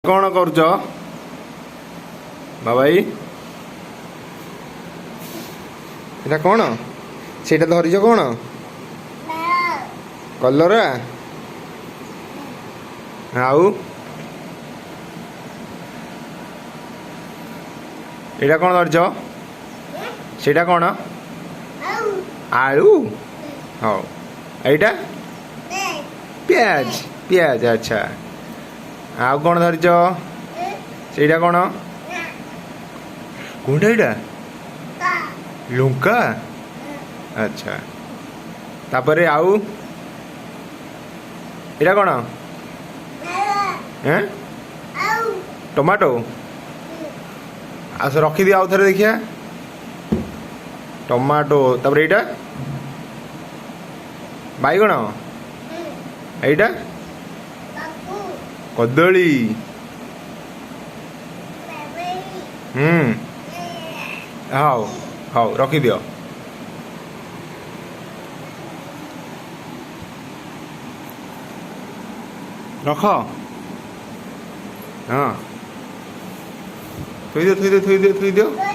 କ'ଣ କରୁଛ ବାବାଇ? ଏଇଟା କ'ଣ? ସେଇଟା ଧରିଛ କ'ଣ? କଲରା। ଆଉ ଏଇଟା କ'ଣ ଧରିଛ? ସେଇଟା କ'ଣ? ଆଳୁ। ହଉ, ଏଇଟା ପିଆଜ। ପିଆଜ, ଆଚ୍ଛା। ଆଉ କ'ଣ ଧରିଛ? ସେଇଟା କ'ଣ? କୋଉଟା ଏଇଟା? ଲଙ୍କା, ଆଚ୍ଛା। ତାପରେ ଆଉ ଏଇଟା କ'ଣ? ଏଁ, ଟମାଟୋ। ଆଉ ସେ ରଖିଦିଅ, ଆଉ ଥରେ ଦେଖିବା। ଟମାଟୋ। ତାପରେ ଏଇଟା ବାଇଗଣ। ଏଇଟା କଦଳୀ। ହୁଁ, ହଉ ହଉ, ରଖିଦିଅ। ରଖ। ହଁ, ଥୋଇଦିଅ, ଥୋଇଦିଅ, ଥୋଇଦିଅ, ଥୋଇଦିଅ।